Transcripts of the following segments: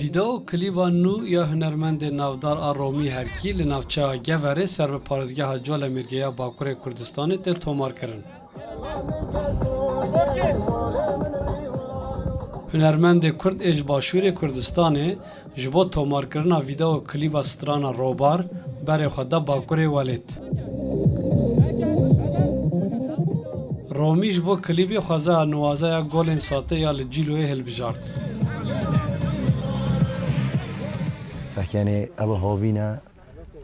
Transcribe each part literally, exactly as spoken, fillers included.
Vîdeo klîba nû ya hunermendê navdar a Romî Herkî li navçeya Geverê ser bi parêzgeha Colemêrgê ya Bakurê Kurdistanê tê tomarkirin. Hunermendê Kurd ê ji Başûrê Kurdistanê ji bo tomarkirina vîdeo klîba strana Robar berê xwe da Bakurê Welêt. Romî ji bo klîbê xwezaya nuwaze ya Golên Satê ya li Cîloyê hilbijart. Sehkenê ev havîne,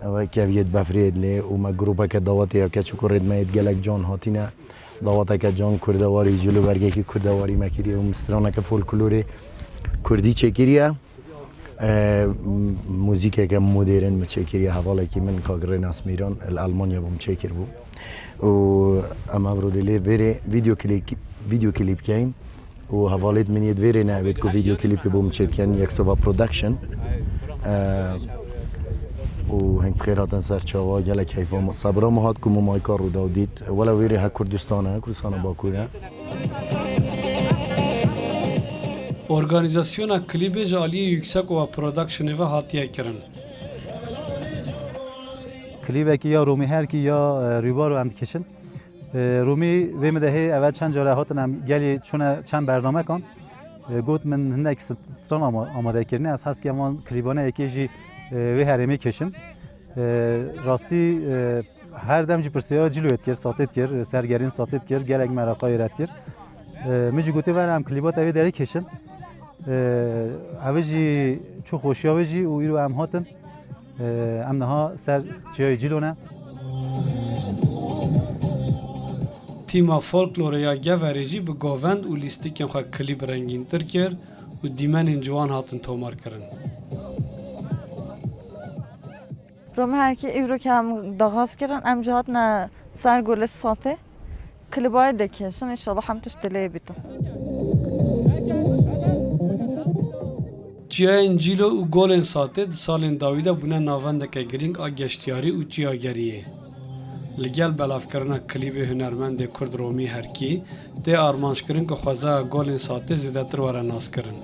ev keviyêt befrêt lê û me grûpeke dawetê ya keç û kurêt me yêt gelek can hatîne. Daweteke can kurdewarî, cilo bergekî kurdewarî me kiriye û straneke folklorê kurdî çêkiriye. E, m-, muzîkeke modern min çêkiriye, hevalekî min Kak Rênas Mîran li Almanya bû min çêkiribû. Û em evro dê lê vêrê video klîp, video klîp keyin. Û hevalêt min yê di vêrê ne, evêt ku video klîpê bû min çêdikin, Yeksova Production. E, û heng xêr hatin ser çawa, gelek heyfa me. Sebra me hat ku me mayka Rûdaw dît. Wele wêrê he Kurdistan e, Kurdistana Bakur e. Organîzasyona klîbê ji aliyê Yüksekova Productionê ve hatiye kirin. Klîbekî ya Romî Herkî ya, e, Rûbaro em dikişin. E, Romî vê min de hê eve çend care hatin em gelî çûne çend bernamekan. E, got min hinek st-, stran ama-, amade kirine. Ez hez dikim van klîbane yekê jî, e, vê herêmê kişim. E, rastî, e, her dem jî pirsiya cîloyê dikir, satê dikir, sergerîn satê dikir, gelek mereqa wê re dikir. E, min jî gotê, "Ver em klîba te vê derê kêşin." E, ev jî çû xweşiya wê jî û îro em hatin. E, em niha ser çiyayê Cîlo ne. Tîma folklorê ya Geverê jî bi govend û lîstikên xwe klîb rengîntir kir û dîmenên ciwan hatin tomarkirin. Romî Herkî îro ke em daxwaz kirin, em jî hatine ser Golê Satê. Klîbayê dikêşin, înşallah hem tişt dilê bîtin. Çiyayên Cîlo û Golên Satê di salên dawî de bûne navendeke girîng a geştiyarî û çiyageriyê. Li gel belavkirina klîbê hunermendê Kurd Romî Herkî tê armanckirin ku xwezaya Golên Satê zêdetir were naskirin.